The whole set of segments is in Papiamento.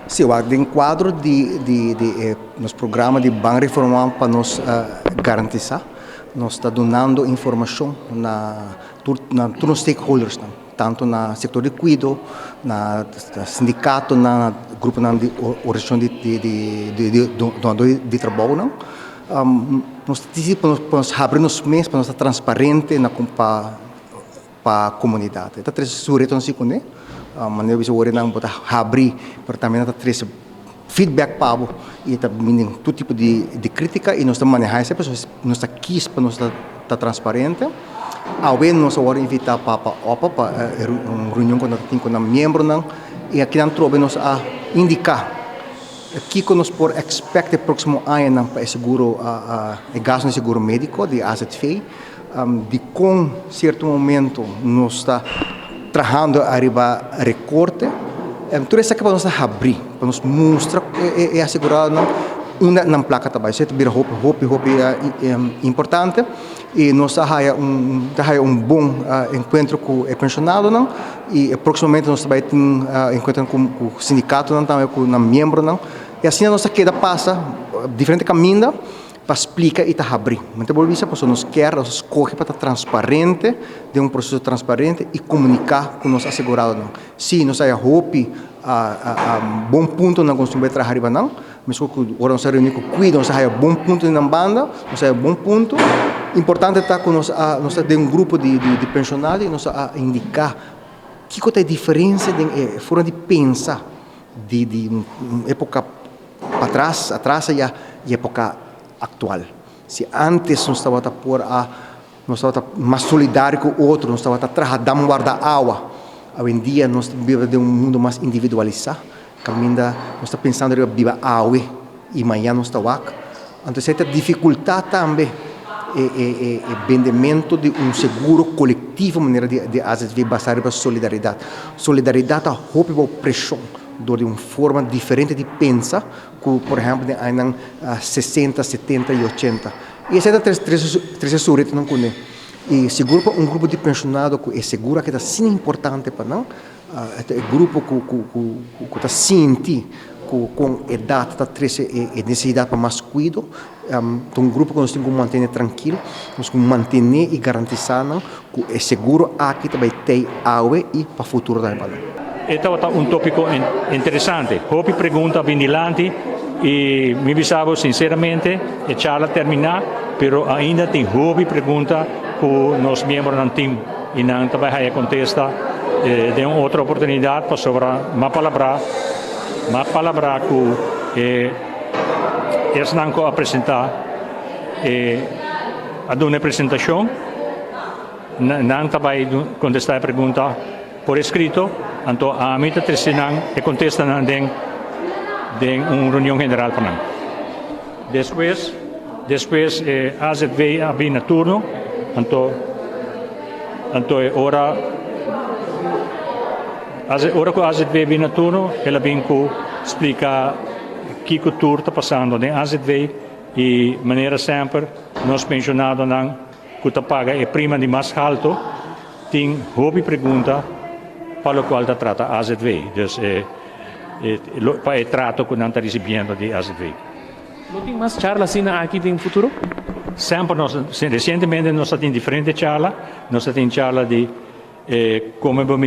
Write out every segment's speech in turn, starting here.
Si, wak den kuadro di di di e nos programa di Ban Reformá pa nos garantisá, nos ta dunando informashon na tur na tur nos stakeholdersnan, tantu na sektor di kuido, na sindikatonan, na gruponan di organisashon di di di di dunadó di trabounan. Nos ta disi pa nos habri nos mes, pa nos ta transparente na pa pa komunidat. E ta trese su retonan si kuné, manera bisa wor nan bo ta habri, pero tambe nan ta trese feedback pa bo i ta bini tur tipo di di kritika i nos ta manehá esei pasobra nos ta kis pa nos ta transparente. Awe nos a wòrdu invitá pa pa opa pa un reunion ku nan ta tin ku nan miembronan i akinan trobe nos a indiká kiko nos por expect e próksimo añanan pa e seguro e gastunan di seguro médiko di AZV. Dikon sierto momento nos ta trahando ariba rekorte? Tur esaki pa nos ta habrí, pa nos mustra e aseguradonan unda nan plaka ta bai. Esei ta bira hopi, hopi, hopi importante i nos a haya un ta haya un bon enkuentro ku e penshonadonan i próksimamente nos ta bai tin enkuentro ku sindikatonan tambe ku nan miembronan i asina nos ta keda pasa diferente kaminda. Pa splika i ta habrí. Mi ta bolbe bisa pasobra nos kier, nos a skohe pa ta transparente, den un proseso transparente i komuniká ku nos aseguradonan. Sí, nos haya hopi bon puntonan ku nos tin bai traha riba nan, meskos ku ora nos a reuní ku kuido nos a haya bon punto di nan banda, nos a haya bon punto. Importante ta ku nos a nos ta den un grupo di di penshonado i nos a indiká kiko ta e diferensia den e forma di pensa di di un époka Patras, atras aya y epoca actual. Si antes nos tabata por a, nos tabata mas solidario cu otro, nos tabata traha dam warda awa, awendia nos ta biba den un mundo mas individualisa, caminda nos ta pensando riba biba awe y mañana nos ta wak. Anto esey ta dificulta tambe e e e e bendemento di un seguro colectivo manera di di AZV basa riba solidaridad. Solidaridad ta hopi bao presion. Dor di un forma diferente di pensa ku por ehèmpel den añanan sesenta, setenta i ochenta. I esei ta trese su retonan kuné. I sigur pa un grupo di penshonado ku e seguro aki ta asina importante pa nan, e ta e grupo ku ku ta sinti ku kon edat ta trese e nesesidat pa mas kuido, ta un grupo ku nos tin ku mantené trankil, nos ku mantené i garantisá nan ku e seguro aki ta bai tei awe i pa futuro tambe pa nan. E tabata un tópiko interesante. Hopi pregunta a bin dilanti i mi bisa bo sinseramente e charla a terminá pero ainda tin hopi pregunta ku nos miembronan tin i nan ta bai haya kontesta den un otro oportunidat pasobra m'a palabrá m'a palabrá ku e esnan ku a presentá e a duna e presentashon. Nan ta bai kontestá e pregunta por eskrito, anto ami ta trese nan e kontestanan den den un reunion general pa nan. Despues despues e AZV a bin na turno, anto anto e ora ora ku AZV bin na turno el a bin ku splika kiko tur ta pasando den AZV i manera semper nos penshonadonan ku ta paga e prima di mas halto tin hopi pregunta pa lokual ta trata azv, dus e pa e trato ku nan ta risibiendo di azv. Lo tin mas charla asina aki den futuro? Semper nos, resientemente nos a tin diferente charla, nos a tin charla di kome bo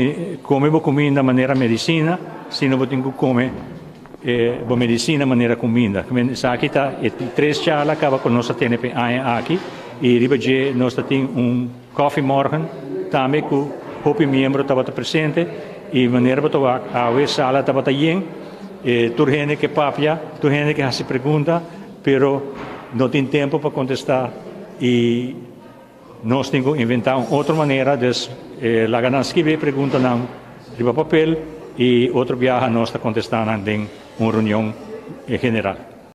kome bo kuminda manera medisina, sino bo tin ku kome bo medisina manera kuminda. Esaki ta e tres charla kaba ku nos a tene pa e aña aki i riba dje nos ta tin un kòfimòrgen tambe ku hopi miembro tabata presente i manera bo ta wak awe sala tabata yen, tur hende ke papia, tur hende ke hasi pregunta pero no tin tempu pa kontestá i Nos tin ku inventá un otro manera, dus laga nan skibi e preguntanan riba papel i otro biaha nos ta kontestá nan den un reunion general.